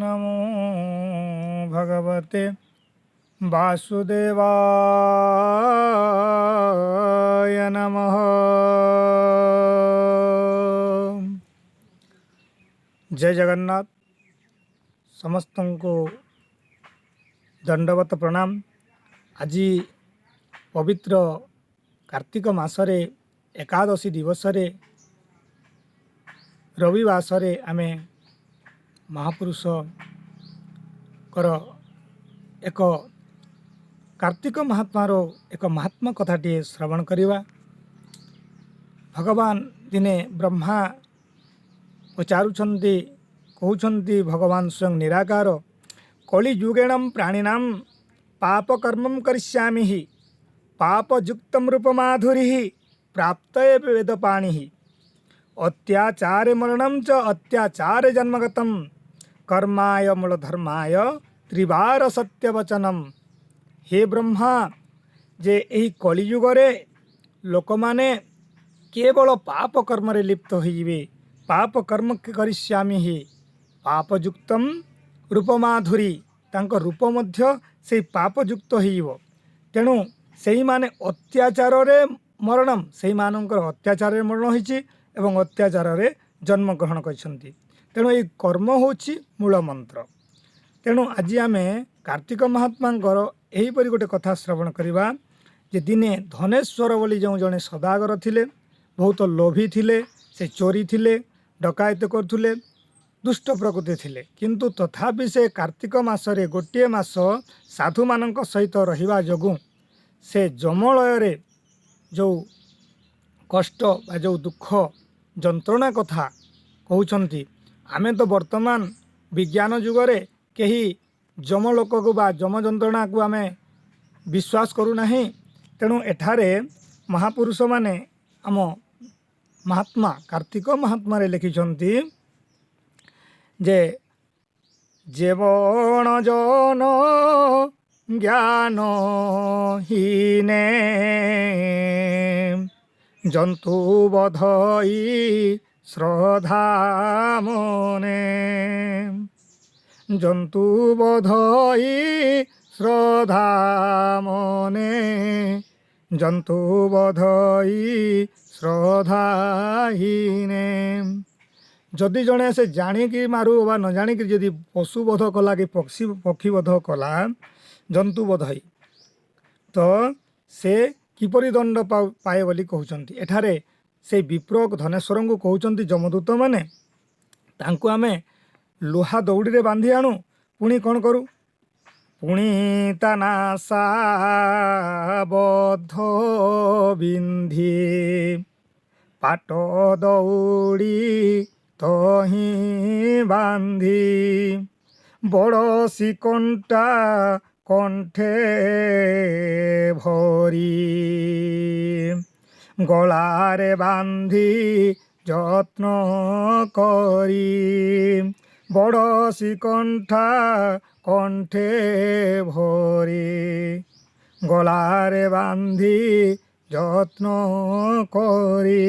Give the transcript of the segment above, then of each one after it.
ନମୋ ଭଗବତେ ବାସୁଦେବାୟ ନମଃ। ଜୟ ଜଗନ୍ନାଥ। ସମସ୍ତଙ୍କୁ ଦଣ୍ଡବତ ପ୍ରଣାମ। ଆଜି ପବିତ୍ର କାର୍ତ୍ତିକ ମାସରେ ଏକାଦଶୀ ଦିବସରେ ରବିବାସରେ ଆମେ ମହାପୁରୁଷଙ୍କର ଏକ କାର୍ତ୍ତିକ ମହାତ୍ମାର ଏକ ମହାତ୍ମା କଥାଟିଏ ଶ୍ରବଣ କରିବା। ଭଗବାନ ଦିନେ ବ୍ରହ୍ମା ପଚାରୁଛନ୍ତି, କହୁଛନ୍ତି ଭଗବାନ ସ୍ୱୟଂ ନିରାକାର, କଳିଯୁଗେଣಂ ପ୍ରାଣିନାಂ ପାପ କର୍ମಂ କରିଷ୍ୟାମି ହି ପାପଯୁକ୍ତಂ ରୂପମାଧୁରୀ ପ୍ରାପ୍ତ ବେଦ ପାଣି ଅତ୍ୟାଚାରେ ମରଣಂ ଚ ଅତ୍ୟାଚାରେ ଜନ୍ମଗତಂ କର୍ମାୟ ମୂଳ ଧର୍ମାୟ ତ୍ରିବାର ସତ୍ୟବଚନମ। ହେ ବ୍ରହ୍ମା, ଯେ ଏହି କଳିଯୁଗରେ ଲୋକମାନେ କେବଳ ପାପ କର୍ମରେ ଲିପ୍ତ ହୋଇଯିବେ। ପାପ କର୍ମ କରିଷ୍ୟାମି ହି ପାପଯୁକ୍ତମ ରୂପମାଧୁରୀ, ତାଙ୍କ ରୂପ ମଧ୍ୟ ସେଇ ପାପଯୁକ୍ତ ହେଇଯିବ। ତେଣୁ ସେଇମାନେ ଅତ୍ୟାଚାରରେ ମରଣମ, ସେଇମାନଙ୍କର ଅତ୍ୟାଚାରରେ ମରଣ ହୋଇଛି ଏବଂ ଅତ୍ୟାଚାରରେ ଜନ୍ମଗ୍ରହଣ କରିଛନ୍ତି। ତେଣୁ ଏଇ କର୍ମ ହେଉଛି ମୂଳ ମନ୍ତ୍ର। ତେଣୁ ଆଜି ଆମେ କାର୍ତ୍ତିକ ମହାତ୍ମାଙ୍କର ଏହିପରି ଗୋଟେ କଥା ଶ୍ରବଣ କରିବା ଯେ ଦିନେ ଧନେଶ୍ୱର ବୋଲି ଯେଉଁ ଜଣେ ସଦାଗର ଥିଲେ, ବହୁତ ଲୋଭୀ ଥିଲେ, ସେ ଚୋରି ଥିଲେ, ଡକାୟତ କରୁଥିଲେ, ଦୁଷ୍ଟ ପ୍ରକୃତି ଥିଲେ। କିନ୍ତୁ ତଥାପି ସେ କାର୍ତ୍ତିକ ମାସରେ ଗୋଟିଏ ମାସ ସାଧୁମାନଙ୍କ ସହିତ ରହିବା ଯୋଗୁଁ ସେ ଯମଳୟରେ ଯେଉଁ କଷ୍ଟ ବା ଯେଉଁ ଦୁଃଖ ଯନ୍ତ୍ରଣା କଥା କହୁଛନ୍ତି, ଆମେ ତ ବର୍ତ୍ତମାନ ବିଜ୍ଞାନ ଯୁଗରେ କେହି ଯମଲୋକକୁ ବା ଯମ ଯନ୍ତ୍ରଣାକୁ ଆମେ ବିଶ୍ୱାସ କରୁନାହିଁ। ତେଣୁ ଏଠାରେ ମହାପୁରୁଷମାନେ ଆମ ମହାତ୍ମା କାର୍ତ୍ତିକ ମହାତ୍ମାରେ ଲେଖିଛନ୍ତି ଯେ ଯେବଣ ଜନ ଜ୍ଞାନ ହୀନେ ଜନ୍ତୁ ବଧଇ ଶ୍ରଦ୍ଧା ମନେ, ଜନ୍ତୁ ବଧଇ ଶ୍ରଦ୍ଧା ମନେ, ଜନ୍ତୁ ବଧଇ ଶ୍ରଦ୍ଧାହୀନେ। ଯଦି ଜଣେ ସେ ଜାଣିକି ମାରୁ ବା ନ ଜାଣିକି ଯଦି ପଶୁ ବଧ କଲା କି ପକ୍ଷୀ ବଧ କଲା, ଜନ୍ତୁ ବଧଇ, ତ ସେ କିପରି ଦଣ୍ଡ ପାଏ ବୋଲି କହୁଛନ୍ତି। ଏଠାରେ ସେଇ ବିପ୍ର ଧନେଶ୍ୱରଙ୍କୁ କହୁଛନ୍ତି ଯମଦୂତମାନେ, ତାଙ୍କୁ ଆମେ ଲୁହା ଦଉଡ଼ିରେ ବାନ୍ଧି ଆଣୁ, ପୁଣି କ'ଣ କରୁ? ପୁଣି ତା ନାସା ବଦ୍ଧ ବିନ୍ଧି ପାଟ ଦଉଡ଼ି ତହିଁ ବାନ୍ଧି ବଡ଼ଶୀ କଣ୍ଟା କଣ୍ଠେ ଭରି ଗଳାରେ ବାନ୍ଧି ଯତ୍ନ କରି, ବଡ଼ଶୀ କଣ୍ଠା କଣ୍ଠେ ଭରି ଗଳାରେ ବାନ୍ଧି ଯତ୍ନ କରି।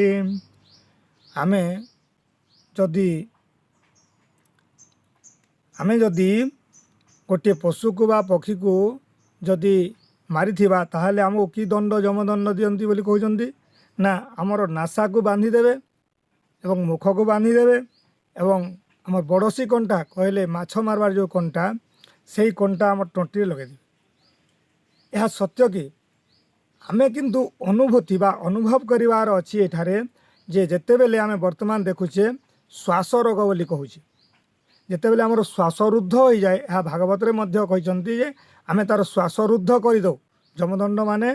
ଆମେ ଯଦି ଗୋଟିଏ ପଶୁକୁ ବା ପକ୍ଷୀକୁ ଯଦି ମାରିଥିବା, ତାହେଲେ ଆମକୁ କି ଦଣ୍ଡ ଯମଦଣ୍ଡ ଦିଅନ୍ତି ବୋଲି କହୁଛନ୍ତି ନା, ଆମର ନାସାକୁ ବାନ୍ଧିଦେବେ ଏବଂ ମୁଖକୁ ବାନ୍ଧିଦେବେ ଏବଂ ଆମ ବଡ଼ଶୀ କଣ୍ଟା କହିଲେ ମାଛ ମାରବାର ଯେଉଁ କଣ୍ଟା, ସେଇ କଣ୍ଟା ଆମ ତଣ୍ଟିରେ ଲଗାଇଦେବେ। ଏହା ସତ୍ୟ କି? ଆମେ କିନ୍ତୁ ଅନୁଭୂତି ବା ଅନୁଭବ କରିବାର ଅଛି ଏଠାରେ ଯେ ଯେତେବେଳେ ଆମେ ବର୍ତ୍ତମାନ ଦେଖୁଛେ ଶ୍ୱାସ ରୋଗ ବୋଲି କହୁଛେ, ଯେତେବେଳେ ଆମର ଶ୍ୱାସରୁଦ୍ଧ ହୋଇଯାଏ, ଏହା ଭାଗବତରେ ମଧ୍ୟ କହିଛନ୍ତି ଯେ ଆମେ ତା'ର ଶ୍ୱାସରୁଦ୍ଧ କରିଦେଉ, ଯମଦଣ୍ଡ ମାନେ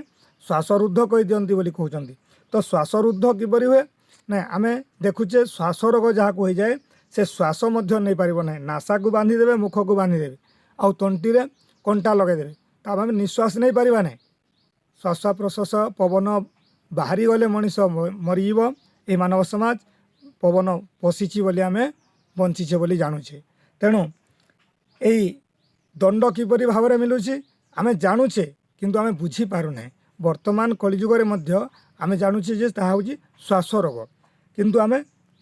ଶ୍ୱାସରୁଦ୍ଧ କରିଦିଅନ୍ତି ବୋଲି କହୁଛନ୍ତି। ତ ଶ୍ୱାସରୁଦ୍ଧ କିପରି ହୁଏ ନା, ଆମେ ଦେଖୁଛେ ଶ୍ୱାସ ରୋଗ ଯାହାକୁ ହୋଇଯାଏ, ସେ ଶ୍ୱାସ ମଧ୍ୟ ନେଇପାରିବ ନାହିଁ। ନାସାକୁ ବାନ୍ଧିଦେବେ, ମୁଖକୁ ବାନ୍ଧିଦେବେ ଆଉ ତଣ୍ଟିରେ କଣ୍ଟା ଲଗାଇଦେବେ, ତା ଆମେ ନିଶ୍ୱାସ ନେଇପାରିବା ନାହିଁ। ଶ୍ୱାସ ପ୍ରଶ୍ୱାସ ପବନ ବାହାରି ଗଲେ ମଣିଷ ମରିଯିବ। ଏଇ ମାନବ ସମାଜ ପବନ ପଶିଛି ବୋଲି ଆମେ ବଞ୍ଚିଛେ ବୋଲି ଜାଣୁଛେ। ତେଣୁ ଏଇ ଦଣ୍ଡ କିପରି ଭାବରେ ମିଳୁଛି ଆମେ ଜାଣୁଛେ, କିନ୍ତୁ ଆମେ ବୁଝିପାରୁନାହିଁ। ବର୍ତ୍ତମାନ କଳିଯୁଗରେ ମଧ୍ୟ ଆମେ ଜାଣୁଛେ ଯେ ତାହା ହେଉଛି ଶ୍ୱାସ ରୋଗ, କିନ୍ତୁ ଆମେ